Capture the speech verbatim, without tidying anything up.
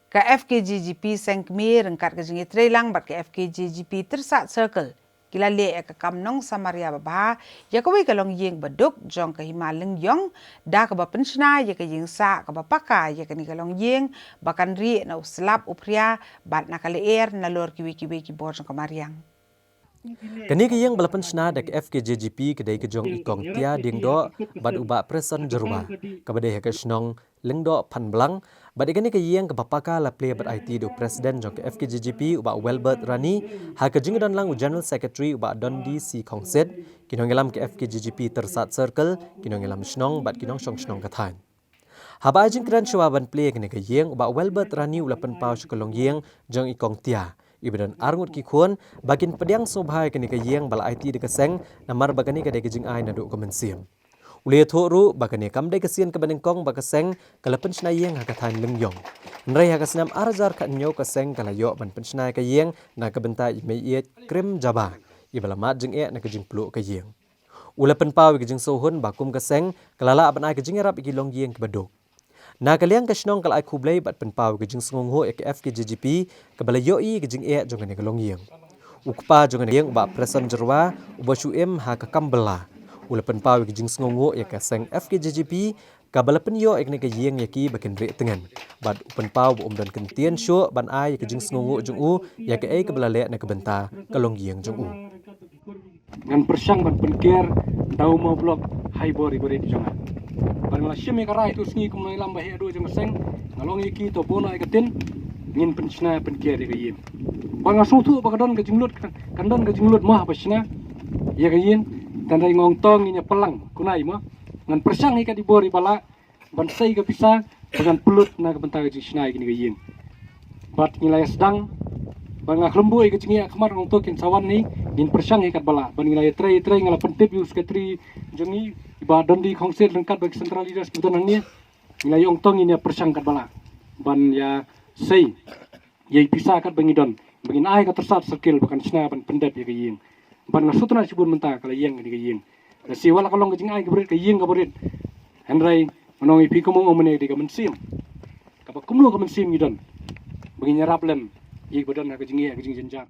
Ka F K J G P Seng Kmie ryngkat ka jingïatreilang bad ka F K J G P Tyrsad Circle ki la leh ïa ka kam nong Samaria babha ïa kawei ka longïing baduk jong ka Hima Lyngïong, da kaba pynshna ïa ka ïing sah kaba paka ïa kane ka longïing ba kan rieh na u slap u phria bad na ka lyer nalor kiwei kiwei ki bor jong ka mariang. Kane ka ïing ba la pynshna da ka F K J G P ka dei ka jong i Kong Tia Diengdoh bad u Bah Preson Jyrwa, kaba dei ha ka shnong Lyngdoh Phanblang, bad ïa kane ka ïing kaba paka la plie bad aiti da u President jong ka F K J G P u Bah Welbert Rani, ha ka jingdon lang u General Secretary u Bah Dondi C Khongsit, ki nongïalam ka F K J G P Tyrsad Circle, ki nongïalam shnong bad ki nongshong shnong ka thaiñ. Haba ai jingkren shuwa ban plie kane ka ïing, u Bah Welbert Rani u la pynpaw sha ka longïing jong i Kong Tia, iba don arngut ki khun, ba kin pdiang sngewbha ïa kane ka ïing ba la aiti da ka seng, namar ba kane ka dei ka jingai naduh ka mynsiem. U la ïathuh ruh ba kane kam dei ka sien kaba nyngkong ba ka seng ka la pynshna ïing ha ka thaiñ Lyngïong. Hynrei ha ka snem ar hajar khathynñiew ka seng ka la ïoh ban pynshna ïa ka ïing na ka bynta i Meiieit Krim Jaba, iba la mad jingeh na ka jingpluh ka ïing. U la pynpaw ïa ka jingsngewhun ba kum ka seng ka la lah ban ai ka jingïarap ïa ki longïing kiba duk. Na ka liang ka shnong ka la ai khublei bad pynpaw ïa ka jingsngewnguh ïa ka F K J G P kaba la ïohi ïa ka jingeh jong kane ka longïing. U kpa jong kane ka ïing u Bah Preson Jyrwa, uba shu im ha ka kam bylla, u la pynpaw ïa ka jingsngewnguh ïa ka seng F K J G P kaba la pynïoh ïa kane ka ïing ïa ki ba kin rieh tngen, bad u pynpaw ba um don kyntien shuh ban ai ïa ka jingsngewnguh jong u ïa kaei kaba la leh na ka bynta ka longïing jong u. Ngan pyrshang ban pynker da u Mawblok ha i bor iba rit jong nga. Bad nga la shim ïa ka rai tu sngi kum nongïalam ba heh haduh jong ka seng, nga la ong ïa ki to bun ïa ka tin, ngin pynshna pynker ïa ka ïing. Bad nga sngewthuh ba ka don ka jinglut, kan don ka jinglut mo ba shna ïa ka ïing, tang dei nga ong to ngin ïa pynlang kumne mo. Ngan pyrshang ïa ka dei bor iba lah ban sei ka pisa ba ngan pynlut na ka bynta ka jingshna ïa kane ka ïing. Bad ngi la ïa sdang, bad nga khlem buh ïa ka jingïakhmat, nga ong to kin sa wan hi, ngin pyrshang ïa katba lah. Bad ngi la ïa trei, ïa trei, nga la pyntip ïa u secretary jong ngi, i Bah Dondi Khongsit ryngkat bad ki central leaders kiba don hangne. Ngi la ïa ong to ngin ïa pyrshang katba lah ban ïa sei ïa i pisa katba ngi don, ba ngin ai ka Tyrsad Circle ba kan shna ban pyndep ïa ka ïing. Bad nga sngewtynnat shibun mynta ka la ïeng kane ka ïing. Lehse wat la ka long ka jingai kaba rit, ka ïing kaba rit, hynrei ngan ong ïa phi kumno, ong mynne ka dei ka mynsiem. Kaba kumno ka mynsiem ngi don ba ngin ïarap lem ïa kiba don ha ka jingeh, ka jingjynjar.